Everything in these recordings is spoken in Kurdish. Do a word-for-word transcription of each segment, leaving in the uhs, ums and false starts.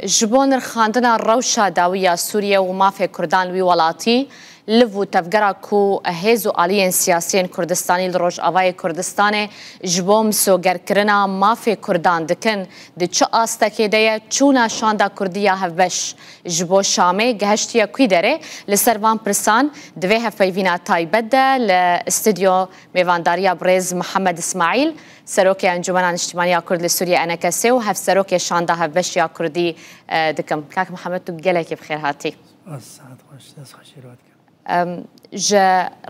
Ji bo nirxandina rewşa dawî ya Sûriye û mafê Kurdan li wî welatî, liv û tevgera ku hêz û aliyên siyasî yên Kurdistanî li Rojavayê Kurdistanê ji bo misogerkirina mafê Kurdan dikin, di çi astekê de ye, çûna şanda Kurdî ya hevbeş ji bo Şamê gehiştiye kwî derê? Li ser van pirsan di vê hevpeyvîna taybet de li stûdyo mêvandariya birêz Mihemed Îsmaîl, Serokê Encûmena Niştimanî ya Kurd li Sûriye, E N K S, û Hevserokê Şanda Hevbeş ya Kurdî, e, dikim. Kak Mihemed, tu gelekî bi xêr hatî. Spas, saet xweş, dest xweşî re dikim. Em, ji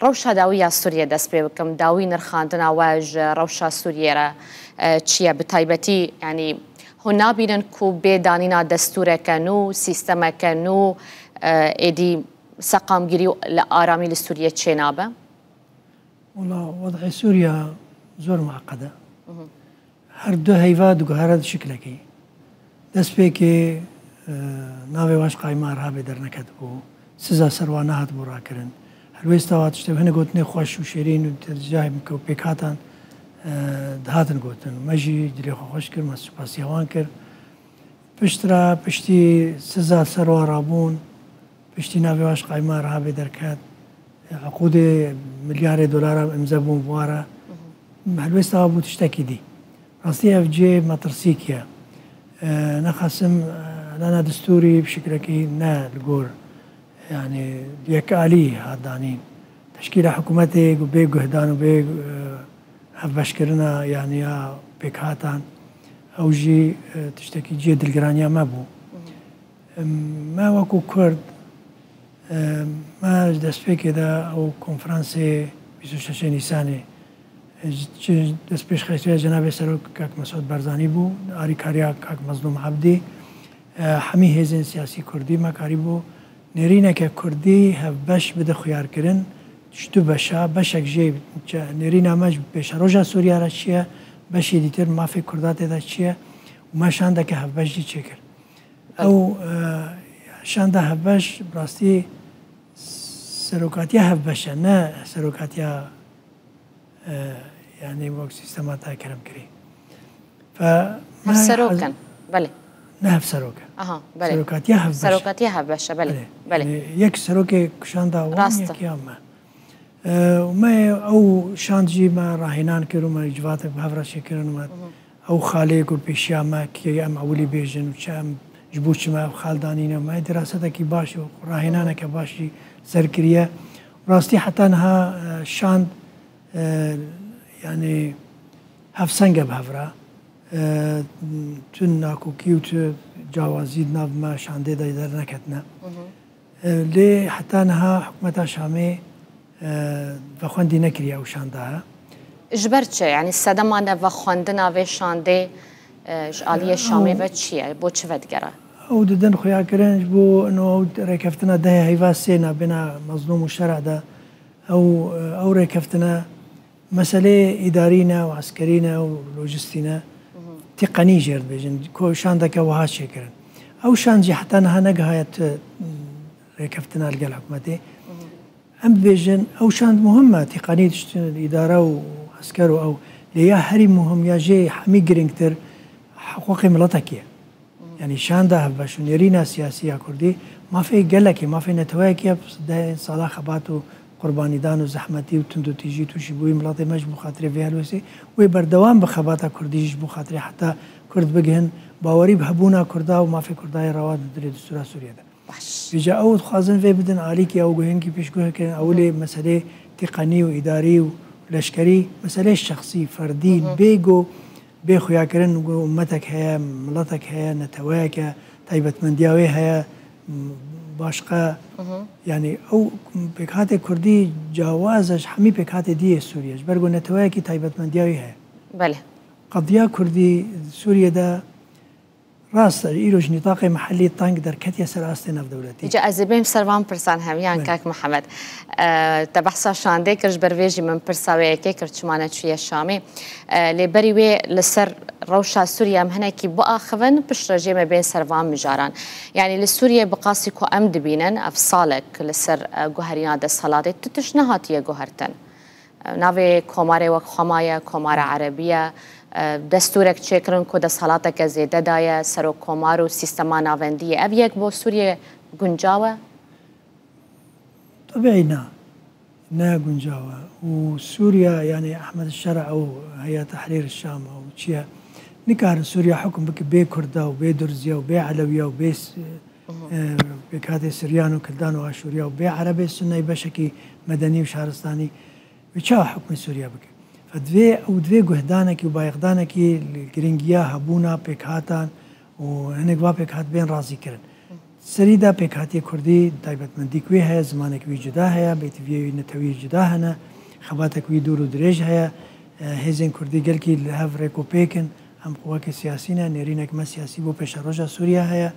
rewşa dawî ya Sûriye dest pê bikim. Dawî nirxandina we ji rewşa Sûriye re, e, çi ye? Bi taybetî, yanî hûn nabînin ku bê danîna destûreke nû, sîstemeke nû, e, êdî seqamgirî û li aramî li Sûriye çênabe? Wela, wed'ê Sûriya zor mueqed e. Her du heyva diguhere di şiklekî. Destpêkê, e, navê wan ji qayma Irhabê derneketibû. Siza ser wan nehatibû rakirin. Helwêsta wan tiştê hinek gotinê xweş û şêrîn û di cihê pêkhatan, e, dihatin gotin. Me jî dilê xwe xweş kir, me spasiya wan kir. Piştre, piştî siza ser wan rabûn, piştî navê wan ji qayma Irhabê derket, eqûdê milyarê dolaran imze bûn bi wan re. Helwêsta wan bû tiştekî dî. Rastî ev cihê metirsîkî ye. E, nexasim, e, lana destûrî bi şiklekî ne li gor, yanî yekalî hat danîn. Teşkîla hikûmetê ku bê guhdan û bê, e, hevbeşkirina, yanî ya pêkhatan, ew jî, e, tiştekî cihê dilgiraniya me bû. Em, me wekî Kurd, em, me ji destpêkê de ew konferansê bîst û şeşê Nîsanê, e, ji, ji destpêşxisiya Cenabê Serok Kak Mesûd Barzanî bû, alîkariya Kak Mezlûm Ebdî, e, hemî hêzên siyasî Kurdî me karîbû nêrîneke Kurdî hevbeş bide xuyarkirin, ji du beşa, beşek jê çi, nêrîna me ji pêşeroja Sûriye re çi ye, beşê dîtir mafê Kurda tê de çi ye û me şandeke hevbeş jî çêkir. Ew, e, şanda hevbeş, bi rastî serokatiya hevbeş e, ne serokatiya, e, yanî wek sîstema te kerem kirî. Fe, me Hevserok hez- in, belê. Ne hevserok e. Aha, belê. Serokatiya hevbeş e. Serokatiya hevbeş e, belê, Belê. belê. Yanî yek serokê şanda wan, Rast e. yek ya me. E, û me ew şand jî me rahînan kir û me civatek bi hev re çêkirin û me ew xalê ku pêşiya me kê em ewilî bêjin û çi em ji bo çi me ev xal danîne, me dirasetekî baş û rahînaneke baş jî ser kiriye. Rastî heta niha, e, şand, e, yanî hevseng e bi hev re. E, tu nakokî û tu cawazî di nav me şandê de derneketine. E, lê heta niha hikûmeta Şamê, e, vexwendî nekiriye ew şanda. Ji ber çi? Yanî sedema nevexwendina vê şandê, e, ji aliyê Şamê ve çi ye? Bo çi vedigere? Ew didin xuyakirin ji bo ino ew rêkeftina dehê heyva sê nabêna Mezlûm û Şer'a de. Ew, e, ew rêkeftine meseleyê îdarî ne û eskerî ne û lojistî ne. Tîqenî jê re dibêjin. Ku şandeke wiha çêkirin. Ew şand jî heta niha negihaye tu rêkeftina li gel hikûmetê. Em dibêjin, ew şand muhim e, tîqenî tiştin îdare û esker û ew. Lê ya herî muhim, ya jê hemî girîngtir, hiqûqê miletekî ye. Yanî şanda hevbeş û nêrîna siyasî ya Kurdî, mafê gelekî, mafê neteweyekî ye, deh sala xebat û qurbanîdan û zehmetî û tundûtîjî tûşî bûyî miletê me ji bo xatirê vê helwêstê. Wê berdewam bi xebata Kurdî jî ji bo xatirê heta Kurd bigihin bawerî bi hebûna Kurda û mafê Kurda yê rewa di dilê destûra Sûriyê de. Baş. Vêca ew dixwazin vê bidin alîkî, ew guhênkî pêşguh kirin, ewilê meselê tîqenî û îdarî û leşkerî, meselê şexsî, ferdî, bê go, bê xuyakirin, go ummetek heye, miletek heye, neteweyek e, taybetmendiya wê heye, m-, başqa, yanî ew pêkhatê Kurdî cawaz e ji hemî pêkhatê dî yê Sûriyê, ji ber go neteweyekî taybetmendiya wê heye. Belê. Qediya Kurdî Sûriyê de Rast e, îro ji nîtaqê mihellî teng derketiye ser astê navdewletî. Îca ez ê bêm ser van pirsan hemiyan, Belê. Kak Mihemed. E, te behsa şandê kir, ji ber vê jî min pirsa wê yekê kir, çima neçûye Şamê. E, lê berî wê li ser rewşa Sûriye em hinekî biaxivin, piştre jê me bên ser van mijaran. Yanî li Sûriye bi qasî ku em dibînin, ev salek li ser, e, guherîna desthilatê tu tişt nehatiye guhertin. Navê komarê wek xwe maye, Komara Erebî ye, e, destûrek çêkirin ku desthilateke zêde daye serokkomar û sîstema navendiyê. Ev yek bo Sûriyê guncaw e? Tebîî na. Ne guncaw e. Û Sûriya, yanî Ehmed Şera ew heya Tehrîr Şam ew çi ye? Nikarin Sûriya hukm bike bê Kurda û bê Durziya û bê Elewiya û bê s-, e, pêkhatê Siryan û Kildan û Aşûriya û bê Erebê Sunneyê beşekî medenî û şaristanî. Wê çawa hukmê Sûriya bike? Fe divê, ew divê guhdanekî û bayixdanekî li giringiya hebûna pêkhatan û hinek va pêkhat bên razî kirin. Serî de pêkhatiyê Kurdî taybetmendîk wê heye, zimanek wî cuda heye, bêtiviyê wî netewî cuda hene, xebatek wî dûr û dirêj heye. E, hêzên Kurdî gelkî li hev rêkopêk in, em quwekê siyasî ne, nêrînek me siyasî bo pêşeroja Sûriya heye.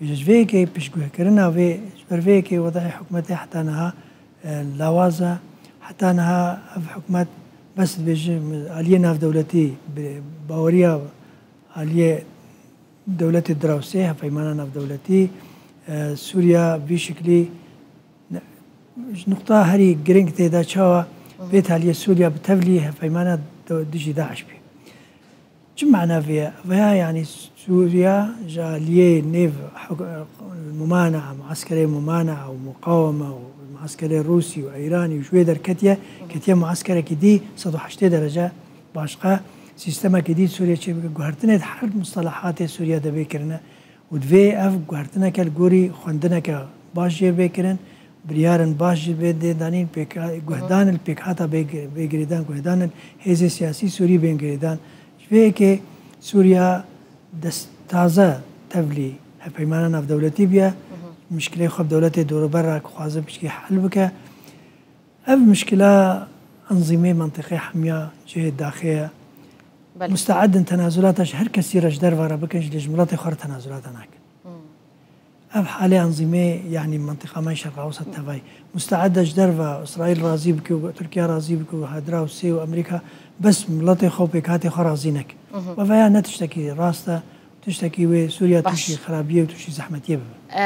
Ji vê yekê piştguhkirina vê, ji ber vê yekê wedayê hikûmetê heta niha, e, lawaz e. Heta niha ev hikûmet bes dibêje aliyê navdewletî, bi baweriya aliyê dewletê Drawsê, hevpeymana navdewletî, e, Sûriya vî şiklî ne-, ji nuqta herî giring tê de çawa bê taliyê Sûriya bi tevlî hevpeymana de-, dijî DAIŞ bî. Çi mana vê ye? Veya, yanî, Sûriya ji aliyê nêv huk-, mumanaa, mueskerê mumanaa û muqaweme û mueskerê Rûsî û Îranî û ji wê derketiye, ketiye mueskerekî dî sed û heştê derece başqa. Sîstemekî dî Sûriye çê bike, guhertinê di her mustelehatê Sûriye de bê kirine. Û divê ev guhertineke li gorî xwendineke baş jê bê kirin, biryarên baş jê bê dê danîn, pêka-, guhdan li pêkhata bê gi-, bê girêdan, guhdan li hêzê siyasî Sûrî bên girêdan. Ji vê yekê Sûriya dest taze tevlî hevpeymana navdewletî bûye. Mişkilê xwe bi dewletê dorûber re ku xwaze pişkî hel bike. Ev mişkila enzîmê mentiqê hemiya cihê daxê ye. Belê. Musteed in tenazulata ji her kesî re ji derve re bikin, ji lê ji miletê xwe re tenazulata nakin. Ev halê enzîmê, yanî mentiqa me Şerq Ewsat tevayî. Musteed e ji derve Îsraîl razî bike û Tirkiye razî bike û Hedra û Sê û Amerîka bes miletê xwe û pêkhatê xwe razî nekin. Ve veya ne tiştekî rast e, tiştekî wê Sûriya Baş. tûşî xirabiyê û tûşî zehmetiyê bibe. E,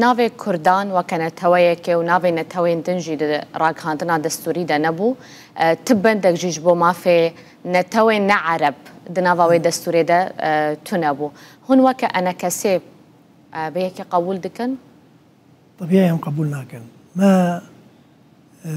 navê Kurdan weke neteweyekê û navê netewên din jî di ragihandina destûrî de nebû. E, ti bendek jî ji bo mafê netewên ne Ereb di nava wê destûrê de, e, tune bû. Hûn weke enekesê, e, vê yekê qebûl dikin? Tebîî em qebûl nakin. Me, e,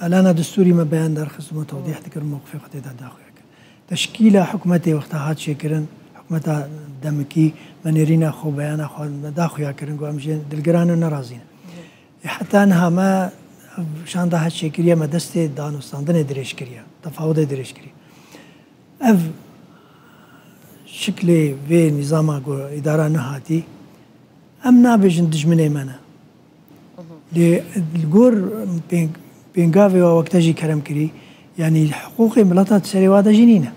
Elana destûrî me beyan derxist û me tewdîh dikir, mewqifê xwe tê de daxuya kir. Teşkîla hikûmetê wexta hat çêkirin, hikûmeta demikî, me nêrîna xwe, beyana xwe me daxuya kirin, ku em jê dilgiran in, nerazî ne. Ê heta niha me ev şanda hat çêkiriye, me destê danûstandinê dirêj kiriye, tefawidê dirêj kiriye. Ev şiklê vê nîzama ku îdara nehatî, em nabêjin dijminê me ne. Lê li gor pêng-, pêngavê wa wekte jî kerem kirî, yanî hiqûqê mileta di serê wa de jî nîne.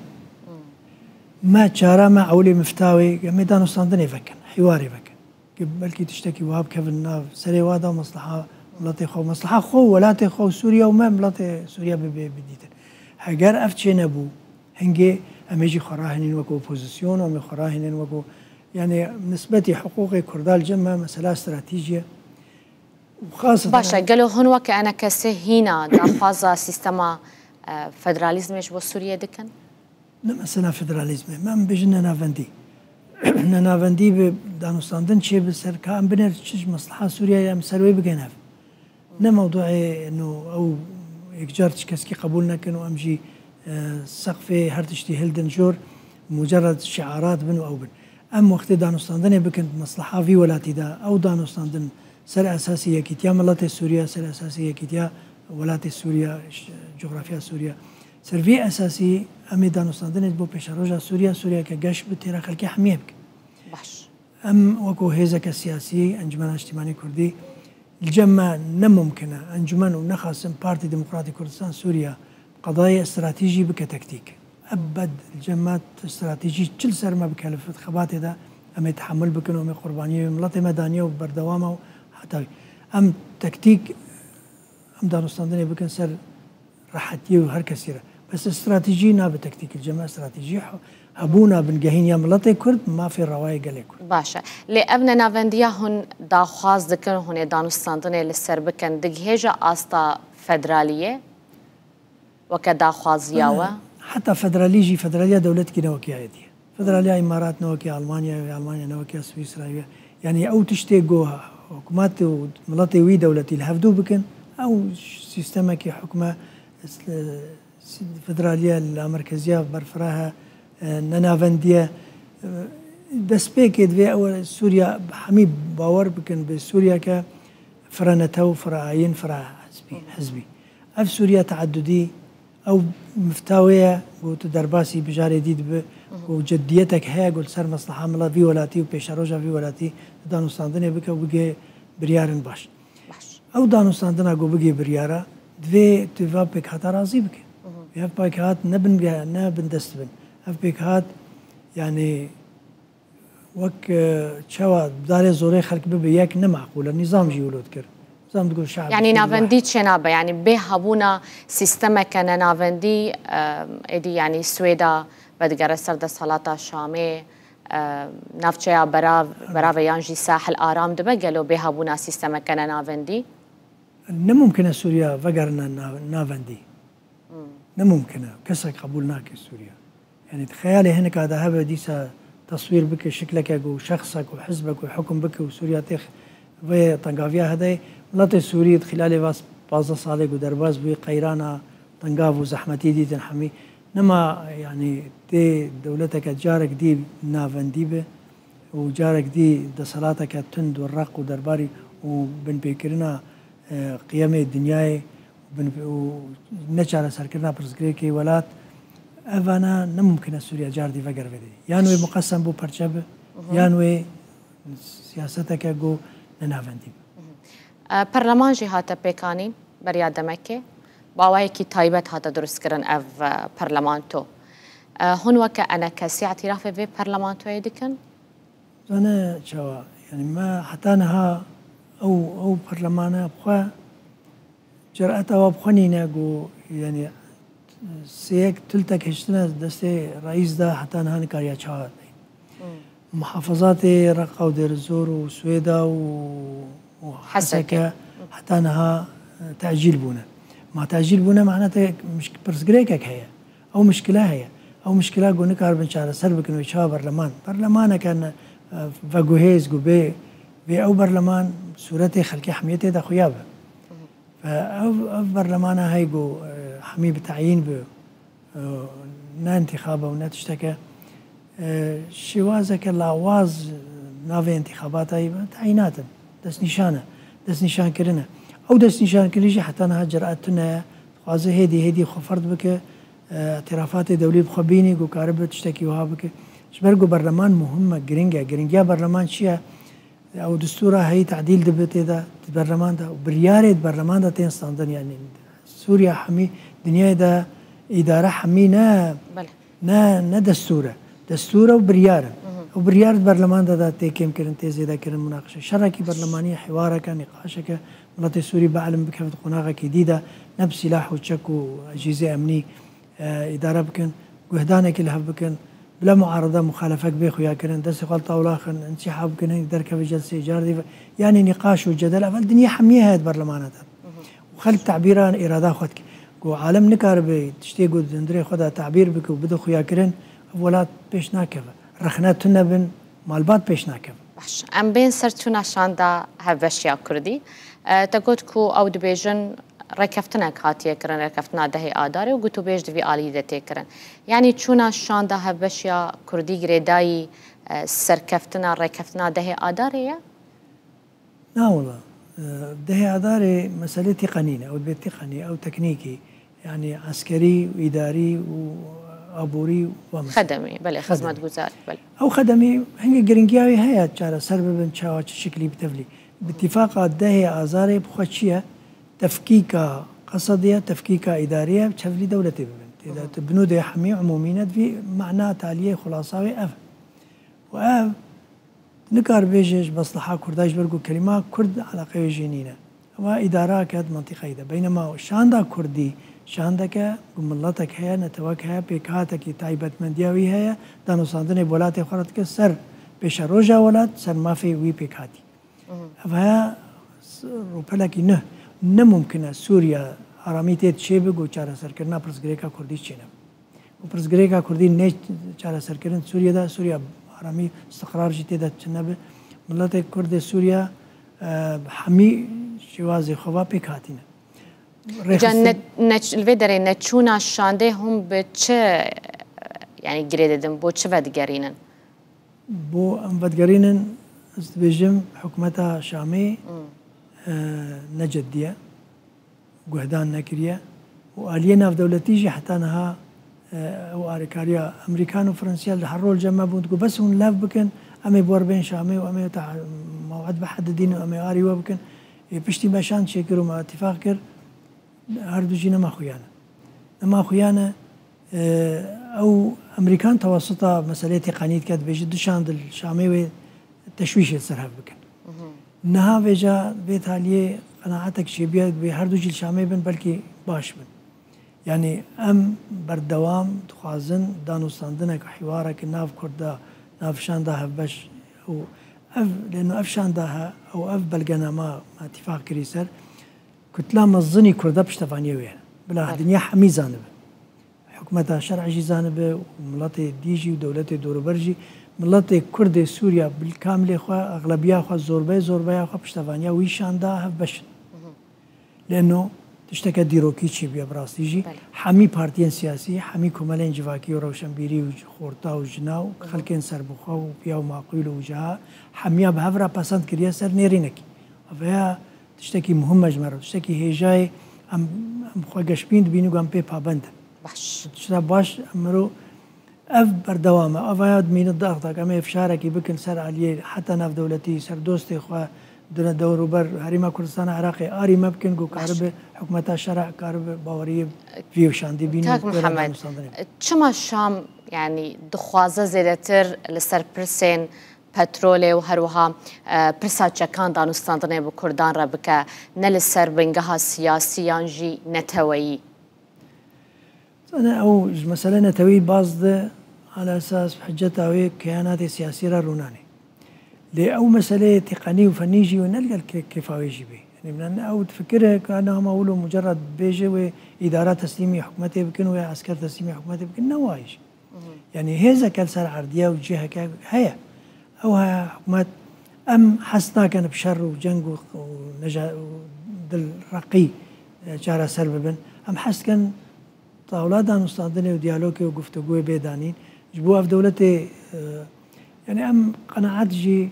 Me çara me ewilê mifta wê, em ê danûstandinê vekin, hîwarê vekin. Ki belkî tiştekî wiha bikevin nav serê wa da, mesleha miletê xwe, mesleha xwe û welatê xwe û Sûriye û me miletê Sûriye bibe bidîtin. Heger ev çê nebû, hingê em ê jî xwe rahênîn wekî opozîsyon, em ê xwe rahênîn wekî, yanî nisbetî hiqûqê Kurda li cem me mesela stratejî ye. Û xaseten Baş e, gelo hûn weke enekesê hîna daxwaza sîstema, e, federalîzmê ji bo Sûriye dikin? Ne mesela federalîzmê. Me em bêjin nenavendî. Nenavendî bi danûstandin çê bi ser ka em binêr çi ji mesleha Sûriyeyê em ser wê bigên hev. Ne mewduê nû ew yekcar çi keskî qebûl nekin û em jî, e, seqfê her tiştî hildin jor, mucerred şiarat bin û ew bin. Em wextê danûstandinê bikin mesleha vî welatî de, ew danûstandin ser esasî yekîtiya miletê Sûriye, ser esasî yekîtiya welatê Sûriye, ş-, cografya Sûriye. Ser vî esasî em ê danûstandinê bo pêşeroja Sûriye, Sûriyeke geş bi têra xelkê hemiyê bikin. Baş. Em wekû hêzeke siyasî, Encûmena Niştimanî Kurdî, li cem me ne mumkin e, encûmen û nexasim Partî Demokratîk Kurdistan Sûriye qedayê stratejî bike tektîk. Ebed li cem me stratejî çi li ser me bikelife di xebatê de, em ê tehemul bikin û em ê qurbaniyê wê miletê me daniye û berdewam e û heta wî. Em tektîk, em danûstandinê bikin ser rehetiyê û her kesî re. Bes stratejî nabe tektîk, li cem me stratejî he-, hebûna bingehîn ya miletê Kurd, mafê rewayê gelê Kurd. Baş e. Lê ev nenavendiya hûn daxwaz dikin, hûn ê danûstandinê li ser bikin, digihêje asta federaliyê weke daxwaziya we? Heta federalî jî, federaliya dewletkî ne wekî êdî ye. Federaliya Îmarat ne wekî Almanya ye, Almanya ne wekî Swîsra ye. Yanî ew tiştê ku hikûmet û miletê wî dewletî li hev dû bikin, ew sîstemekî hikûme, federaliya lamerkeziya berfireh e, e, nenavendî ye. E, destpêkê divê ew Sûriya hemî bawer bikin bi Sûriyeke firenetew, fireayîn, firehizbî, hizbî. Ev Sûriya teedudî, ew mifta wê ye ku tu derbasî bijarê dî dibi, ku ciddiyetek heye ku li ser mesleha mila vî welatî û pêşeroja vî welatî tu danûstandinê bike û bigê biryarên baş. Baş. Ew danûstandina ku bigê biryara, divê tu va pêkhata razî bike. Ev pêkhat ne bingeh, ne bindest bin. Ev pêkhat, yanî, wek, e, çawa darê zorê xelk bibe yek ne meqûl e. Nîzam jî wilo dikir. Nîzam digot şe'b Yanî Sûrî navendî çênabe, yanî bê hebûna sîstemeke nenavendî, e, êdî, yanî Swêda vedigere ser desthelata Şamê, e, navçeya berav, berave yan jî sahil aram dibe gelo bê hebûna sîstemeke nenavendî? Ne mumkin e Sûriya vegerine na-, navendî. Ne mumkin e. Kesek qebûl nake Sûriya. Yanî di xeyalê hinek a de hebe dîsa teswîr bike şikleke ku şexsek û hizbek û hukm bike û Sûriya têx vê tengaviya hede. Miletê Sûrî di xîlalê va pazdeh salê ku derbas bûyî qeyrana tengav û zehmetî dîtin hemî. Nema, yanî, tê dewleteke carek dî navendî be û carek dî desthilateke tund û req û derbarî û binpêkirina, e, qiyemê dinyayê û bin-, û neçareserkirina pirsgirêkê welat, evana ne mumkin e Sûriya car dî veger vê dê. Yan wê muqesem bû, perçe bi, yan wê siyaseteke ku nenavendî bi. E, perleman jî hate pêkanîn beriya demekê. Bi awayekî taybet hate durustkirin ev, e, perlemanto. E, hûn weke enekesî îtirafê vê perlemantoyê dikin? Zane çawa? Yanî me heta niha ew, ew perlemane bi xwe cereta wa bi xwe nîne ku, yanî, sêyek tultek hiştine destê reîs de heta niha nikariya çawa. Muhafazatê Reqa û Dêrizor û Swêda û, û Heseke. Heseke heta niha, e, tecîl bûne. Ma tecîl bûne, mane te mişk-, pirsgirêkek heye. Ew mişkile heye. Ew mişkila ku nikaribin çareser bikin wê çawa berleman. Berlemaneke ne, e, veguhêz ku bê, bê ew berleman sûretê xelkê hemiyê tê de xuya be. Ve ev, ev berlemana hey ku, e, hemî bi teyîn bi, e, ne întîxaba û ne tişteke, e, şêwazeke lawaz navê întîxabata yî be teyînat in. Destnîşan e. Destnîşankirin e. Ew destnîşankirin jî heta niha cüret tune ye. Dixwaze hêdî hêdî xwe ferd bike, e, îtirafatê dewlî bi xwe bînî ku karibe tiştekî wiha bike. Ji ber ku berleman muhim e, giring e. Giringiya berleman çi ye? Ew destûra heyî tedîl dibe tê de, di berleman de, û biryarê di berleman de tên standin, yanî Sûriya hemî, dinyayê de îdare hemî ne, Belê. ne, ne destûr e. Destûr e û biryar in. Ew biryar di berleman de, de tê kêmkirin, tê zêdekirin, munaqeşe. Şerekî berlemanî ye, hiwareke, nîqaşeke, miletê Sûrî bielin bikeve di qonaxekî dî de, ne bi sîlah û çek û ecîzê emnî, e, îdare bikin, guhdanekî li hev bikin, bila muarada, muxalefek bê xuyakirin, destê xwe li tawla xin, întîha bikin, hing derkeve celseyê cardî ve. Yanî nîqaş û cedel, evel dinya hemiyê heye di berlemana de. Û xelk tebîra îrada xwe dike. Ku alem nikaribe tiştê ku di hundirê xwe de tebîr bike û bide xuyakirin, ev welat pêş nakeve. Rexne tune bin, malbat pêş nakeve. Baş. Em bên ser çûna şanda hevbeşiya Kurdî. E, te got ku ew dibêjin rêkeftinek hatiye kirin, rêkeftina dehê Adarê û gotûbêj di vî alî de tê kirin. Yanî çûna şanda hevbeşiya Kurdî girêdayî, e, serkeftina, rêkeftina dehê Adarê ye? Na wela. E, dehê Adarê meselê tîqa nîne, ew dibê tîqa nî, ew teknîkî. Yanî eskerî û îdarî û aborî û wa mesela. Xedemî, belê, Xedemî. Xizmetguzarî, belê. Ew xedemî hingê giringiya wî heye, çareser bibin, çawa, çi şiklî bi tevlî. Bi îtîfaqa dehê Azarê bi xwe çi ye? Tefkîka qesedî ye, tefkîka îdarî ye, bi tevlî dewletê bibin. Tê de tu binûdê hemî umûmî ne, divî mana taliyê xulasa wê ev. Û ev Nikar bêje ji mesleha Kurda, ji ber ku kelîma Kurd eleqeyê jê nîne. Ewa îdara ket mantîqeyî de. Beynema şanda Kurdî, şandeke ku miletek heye, netewek heye, pêkhatekî taybetmendiya wî heye, danûstandinê bi welatê xwe re dike ser pêşeroja welat, ser mafê wî pêkhatî. Ev heye s-, rûpelekî nuh. Ne mumkin e Sûriya aramî tê çêbe ku çareserkirina pirsgirêka Kurdî çênebe. Û pirsgirêka Kurdî nê çareserkirin Sûriye de, Sûriye aramî, istiqrar jî tê de çi nebe. Miletê Kurd ê Sûriye, e, hemî şêwazê xwe ve pêk hatîne. Ca Rêxistin- ne, ne, li vê derê neçûna şandê hûn bi çi, yani, girê didin, bo çi vedigerînin? Bo em vedigerînin, ez dibêjim, hikûmeta Şamê, Hmm. e, ne cidî ye, guhdan nekiriye û aliyê navdewletî jî heta niha, e, ew alîkariya Amerîkan û Fransiya li her rol cem me bûn, digot, bes hûn lev bikin, em ê bi we re bên Şamê û em ê te mew'id bihedidîn û em ê arî we bikin. Ê piştî me şan çêkir û me îtîfaq kir, her du jî nema xuya ne. Nema xuya ne, e, ew Amerîkan tewasuta meseleyê têqenî dike, dibêje du şand li Şamê wê teşwîşê li ser hev bikin. Mhm. Niha vêca vê taliyê qenaetek çêbûye, divê her du jî li Şamê bin, belkî baş bin. Yanî em berdewam dixwazin danûstandinek, hîwarek nav Kurd de, nav şanda hevbeş û ev, lêno ev şanda he, ew ev belgenama me îtîfaq kirî ser, kutla mezinî Kurda piştevaniya wê hene. Bila Belê. dinya hemî zanibe. Hikûmeta şer'î jî zanibe û miletê dî jî û dewletê dorûber jî, miletê Kurd ê Sûriya bi kamilê xwe, exlebiya xwe, zorbeyê zorbeya xwe piştevaniya wî şanda hevbeş in. Mhm. Lêno tişteke dîrokî çêbûye bi rastî jî. Belê. Hemî partiyên siyasî, hemî komelên civakî û rewşenbîrî û xorta û jina û Mhm. xelkên serbixwe û piya û maqûl û wijaha hemiya bi hev re pesend kiriye ser nêrînekî. Ev ya tiştekî muhim e ji me re, tiştekî hêja ye, em, em xwe geşbîn dibînin ku em pê pabend in. Baş. Tişta baş, em miro, ev berdewam e, ev ya dimîne daxdak, em ê fişarekî bikin ser aliyê heta navdewletî, ser dostê xwe, di dewrûber Herêma Kurdistana Iraqê arî me bikin ku Baş. karibe hikûmeta şer'a, karibe baweriyê vî şandî bîne Kak û pê re Mihemed, danûstandinê. çima Şam, yani, dixwaze zêdetir li ser pirsên petrolê û her wiha, e, pirsa çekan danûstandinê bi Kurdan re bike, ne li ser bingeha siyasî yan jî neteweyî? Zane ew ji mesele neteweyî baz de, ala esas hiceta wê keyanatê siyasî re rûnanê. Lê ew meseleyê têqenî û fenî jî wê ne li gel kê-, kêfa wê jî bê. Yanî min ew difikire ka niha ma wilo mucerred bêje wê îdara teslîmî hikûmetê bikin, wê esker teslîmî hikûmetê bikin, ne wayî jî. Mhm. Yanî hêzeke li ser erdî ye û ciheke heye. Ew heye hikûmet, em hez nakin bi şer û ceng û, û neja-, û dilreqî, e, çareser bibin. Em hez dikin tawla danûstandinê û diyalogê û guftugûyê bê danîn. Ji bo ev dewletê, e, yanî em qenaet jî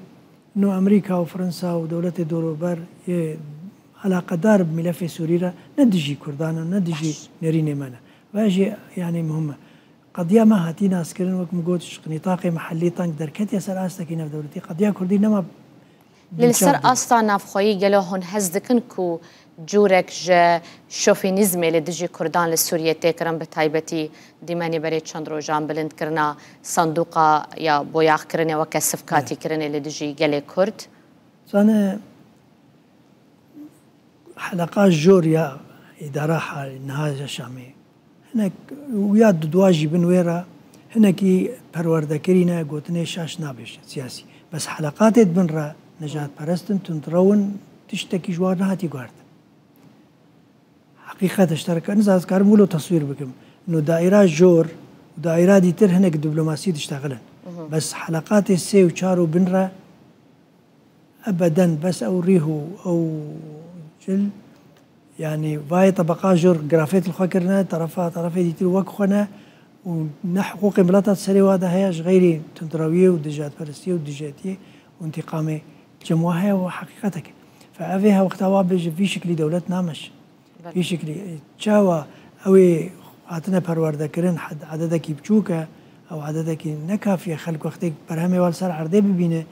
no Amerîka û Fransa û dewletê dorûber yê eleqedar bi mîlefê Sûrî re ne dijî Kurdan in, ne dijî Baş. nêrînê me ne. Ve jî, yanî, muhim e. Qediya me hatî naskirin, wek min got, ji nîtaqê mihellî teng derketiye ser astekî navdewletî. Qediya Kurdî nema Li ser binçav de. asta navxweyî gelo hûn hez dikin ku cûrek ji şofînîzmê li dijî Kurdan li Sûriyê tê kirin, bi taybetî dîmenî berê çend rojan bilindkirina sanduqa ya boyaxkirinê weke sivkatîkirinê li dijî gelê Kurd? Zane, heleqa jor ya îdara ha-, niha ya Şamê. Hinek û ya dudwa jî bin wê re hinekî perwerdekirî ne, gotinê şaş nabêje siyasî. Bes heleqatê di bin re nejadperest in, tundrew in, tiştekî ji wan nehatî guhertin. Heqîqet e, ji te re ka-, niza ez karim wilo teswîr bikim. No daîra jor û daîra dîtir hinek diplomasî diştexilin. Mhm. Bes heleqatê sê û çar û bin re ebeden bes ew rîh û ew cil, yanî vayê tebeqa jor grafêt li xwe kirine, terefa, terefê dîtir wek xwe ne û ne hiqûqê mileta di serê wa de heye, ji xeyrî tundrewiyê û dijadperestiyê û dijetiyê û întîqamê cem wa heye, wa heqîqetek e. Fe ev ê hewqta wa bêje vî şiklî dewlet nameş. Belê. Vî şiklî, e, çawa ew ê hatine perwerdekirin, hed-, ededekî biçûk e, ew ededekî ne kafî ye, xelk wextê berhemê wa li ser erdê bibîne,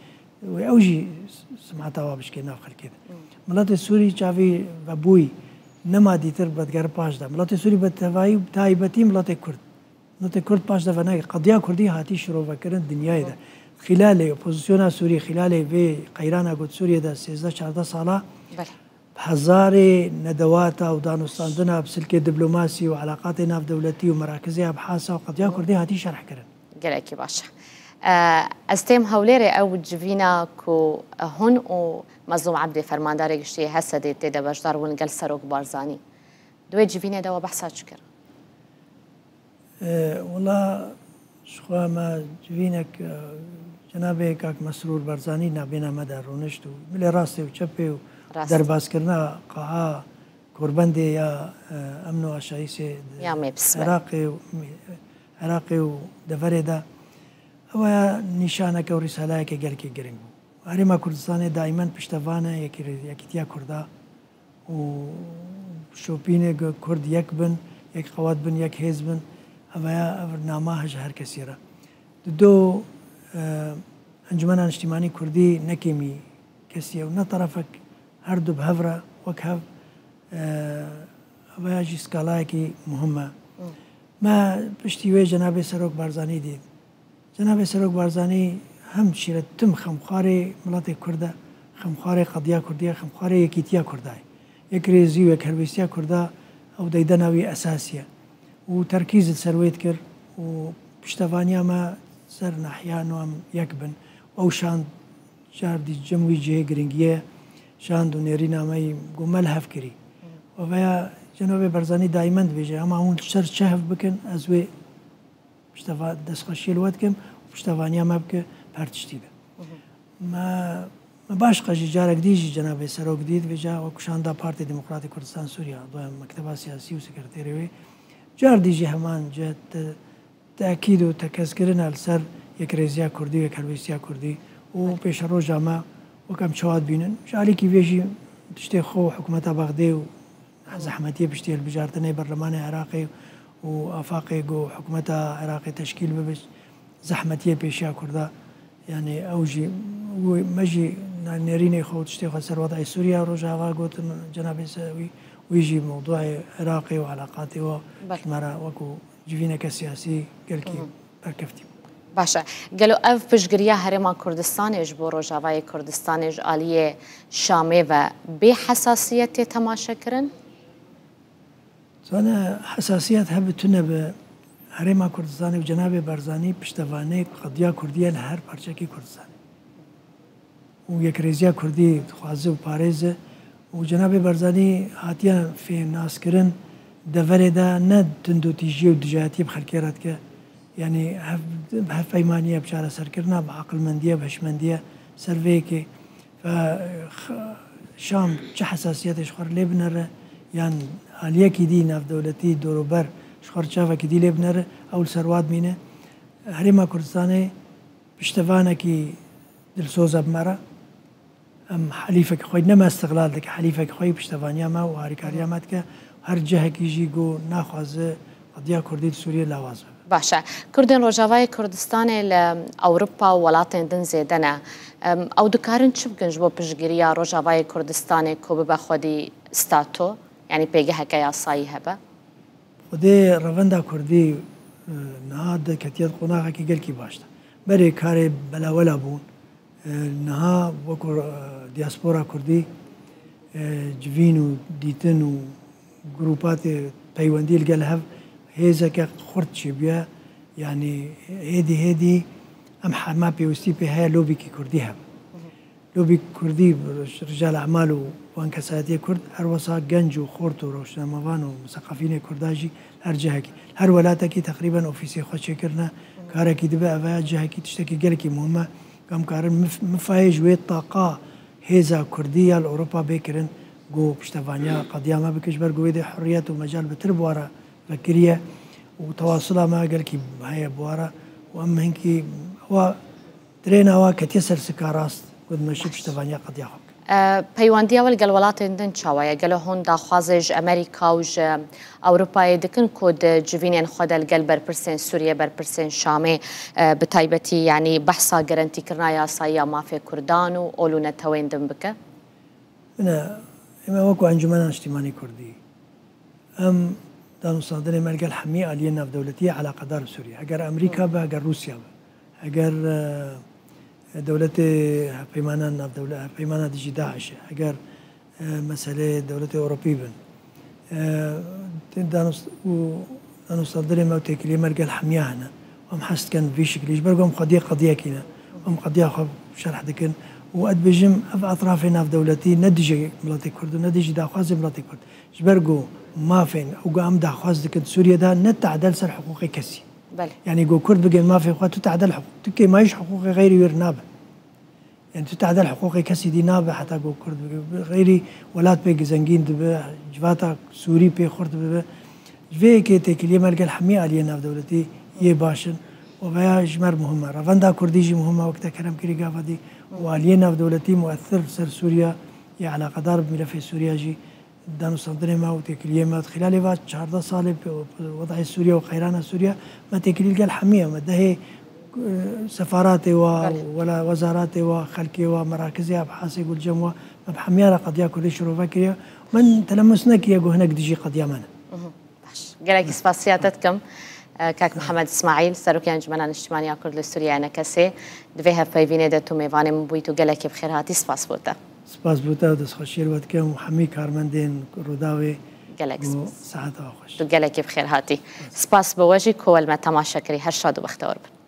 wê ew jî s-, simeta wa bişkê nav xelkê de. Hmm. Miletê Sûrî çavî vebûyî nema dîtir vedigere paş de. Miletê Sûrî bi tevayî, bi taybetî miletê Kurd. Miletê Kurd paş de venegir. Qediya Kurdî hatî şirovekirin dinyayê de. Xîlalê opozisyona Sûrî, xîlalê vê qeyrana got Sûriyê de sêzdeh çardeh sala, Belê. bi hezarê nedewata û danûstandina bi silkê diplomasî û eleqatê navdewletî û merakizê ebhasa û qediya Kurdî hatî şerhkirin. Gelekî baş e. E, ez têm Hewlêrê, ew civîna ku hûn û Mezlûm Ebdî, fermandarê giştî yê H S D'ê tê de beşdar bûn gel Serok Barzanî. Di wê civînê de we behsa çi kir? E, wela, ji xwe me civînek, e, cenabê kak Mesrûr Barzanî nabêna me de rûnişt û bilê rastê û çepê û Rast. derbazkirina qeha korbendê ya, e, emn û aşayîşê di Ya mebsme. Iraqê û, Iraqê û deverê de. Ew ya nîşaneke û rîsalayeke gelkî giring bû. Herêma Kurdistanê daîmen piştevan e yekî-, yekîtiya Kurda û şopînê ku Kurd yek bin, yek qewat bin, yek hêz bin, ev ya, ev nama ji her kesî re. Di do, e, Encumena Niştîmanî Kurdî ne kêmî kesî ye û ne terefek, her du bi hev re wek hev, e, ev ya jî skalayekî muhim e. Me piştî wê cenabê Serok Barzanî dît. Cenabê Serok Barzanî hem şîret tim xemxwarê miletê Kurd e, xemxwarê qediya Kurdî ye, xemxwarê yekîtiya Kurda ye. Yekrêzî û yekhelwêstiya Kurda ew deydena wî esasî ye. Û terkîz li ser wê dikir û piştevaniya me ser nahiya nû em yek bin. Ew şand car dî cem wî cihê giringiyê şand û nêrîna me yî ku me li hev kirî. Û veya cenabê Barzanî daîmen dibêje, hema hûn li ser çi hev bikin, ez wê pişteva-, destxweşiyê li we dikim û piştevaniya me bike, her tiştî be. Me, me baş qe jî carek dî jî cenabê Serok dît, vêca wekî şanda Partê Demokratê Kurdistan Sûriya, doya mekteba siyasî û sekreterê wê. Car dî jî heman cihete tekîd û tekez kirine li ser yekrêziya Kurdî û yekhelwêstiya Kurdî û pêşeroja me wek em çawa dibînin. Ji alîkî vê jî tiştê xwe û hikûmeta Bexdê û zehmetiyê piştî hilbijartinê berlemanê Iraqê û afaqê ku hikûmeta Iraqê teşkîl bibe, zehmetiyê pêşiya Kurda. Yani ew jî, wî, me jî nêrînê xwe û tiştê xwe ser wedayê Sûriye û Rojava gotin, cenabê se-, wî, wî jî mewduayê Iraqê û elaqatê we Belê. ji me re wekû civîneke siyasî gelkî Hı hı. berkeftî bû. Baş e. Gelo ev piştgiriya Herêma Kurdistanê ji bo Rojavayê Kurdistanê ji aliyê Şamê ve bê hesasiyet tê temaşe kirin? Zane hesasiyet hebe tune bi Herêma Kurdistanê û cenabê Barzanî piştevanê qediya Kurdî ye li her parçekî Kurdistanê. Û yekrêziya Kurdî dixwaze û parêze û cenabê Barzanî hatiye fêmnaskirin deverê de ne tundûtîjiyê û dijayetiyê bi xelkê re dike. Yani hev-, bi hevpeymaniye, bi çareserkirina, bi aqilmendiye, bi hişmendiye ser vê yekê. Fe, x-, Şam çi hesasiyetê ji xwe re lê binere, yan aliyekî dî navdewletî dorûber ji xwe re çavekî dî lê binere, ew li ser wa dimîne. Herêma Kurdistanê piştevanekî dilsoz e bi me re. Em helîfekî xwe ne me îstiqlal dike, helîfekî xwe piştevaniya me û harîkariya me dike. Her cihekî jî ku naxwaze qediya Kurdî li Sûriyê lawaz bibe. Baş e. Kurdên Rojavayê Kurdistanê li Ewropa û welatên din zêde ne. Em, ew dikarin çi bikin ji bo piştgiriya Rojavayê Kurdistanê ku bibe xwedî stato, yanî pêgeheke yasayî hebe? Xwedê revenda Kurdî, e, niha de ketiye di qonaxekî gelkî baş de. Berê karê belawela bûn. E, niha wekû, e, diaspora Kurdî, e, civîn û dîtin û grûpatê peywendî li gel hev hêzeke xurt çêbûye. Yanî hêdî hêdî em hema pêwistî pê heye lobîkî Kurdî hebe. Lobî Kurdî, rijal emal û wan kesayetiyê Kurd her wesa genc û xort û rewşnemevan û miseqefînê Kurda jî her cihekî, her welatekî teqrîben ofîsê xwe çêkirine. Karekî dibe ev e, cihekî tiştekî gelekî muhim e. Em karin mif-, mifayê ji wê taqa hêza Kurdî ya li Ewropa bê kirin, ku piştevaniya qediya me bike, ji ber ku wê dê hurriyet û mecal bitir bi wa re vekiriye û tewasula me gelkî heye bi wa re û em hinkî wa dirêna wa ketiye ser sika rast, ku dime şi piştevaniya qediya xwe bikin. E, peywandiya we li gel welatên din çawa ye? Gelo hûn daxwazê ji Amerîka û ji Ewropayê dikin ku di civînên xwe de li gel berpirsên Sûriyê, berpirsên Şamê, e, bi taybetî, yanî behsa gerentîkirina yasayî ya mafê Kurdan û ol û netewên din bike? Bine, ême wekû Encûmena Niştîmanî Kurdî, em danûstandinê me li gel hemî aliyên navdewletî ye eleqedar bi Sûriyê. Eger Amerîka be, eger Rûsya be, eger, e, dewletê hevpeymana navdewle-, hevpeymana dijî DAIŞ e, eger, e, meseleyê dewletê Ewropî bin, e, danûst-, û danûstandinê me û têkiliyê me li gel hemiya hene. Em hez dikin vî şiklî, ji ber ku em xwediyê qediyekî ne. Em qediya xwe şerh dikin û ez dibêjim, ev etrafê navdewletî ne dijî miletê Kurd û ne dijî daxwazê miletê Kurd. Ji ber ku mafên û ku em daxwaz dikin Sûriye de ne tehde li ser hiqûqê kesî. Belê. Yanî ku Kurd bigên mafê xwe, tu tehde li hiqûq, tu kêmayî ji hiqûqê xeyrî wê re nabe. Yanî tu tehde li hiqûqê kesî dî nabe heta ku Kurd bigê. Xeyrî welat pê zengîn dibe, civata Sûrî pê xurt bibe. Ji vê yekê têkiliyê me li gel hemî aliyê navdewletî yê baş in û veya ji me re muhim e. Revenda Kurdî jî muhim e, wek te kerem kirî gava dî. Û aliyê navdewletî muethir li ser Sûriye yê eleqedar bi mîlefê Sûriye jî danûstandinê me û têkiliyê me. Di xîlalê va çardeh salê pe-, pe-, wedayê Sûriye û qeyrana Sûriye me têkilî li gel hemî ye. Me dehê, e, sefaratê wa, Belê. wela wezaratê wa, xelkê wa, merakizê ebhasê gulcem wa, me bi hemiya re qediya Kurdî şirove kiriye. Min telemus nekiye ku hinek dijî qediya me ne. Baş. Gelekî spasiya te dikim. E, Kak Mihemed Îsmaîl, Serokê Encûmena Niştimanî ya Kurd li Sûriye, ENKSê. Di vê hevpeyvînê de tu mêvanê min bûyî, tu gelekî bi xêr hatî, spas bo te. Spas bo te, destxweşiyê li we dikim û hemî karmendên Rûdawê. Gelek û spas. Seheta we xweş. Tu gelekî bi xêr hatî. Spas bo we jî ku we li me temaşe kirî. Her şad û bextewar bin.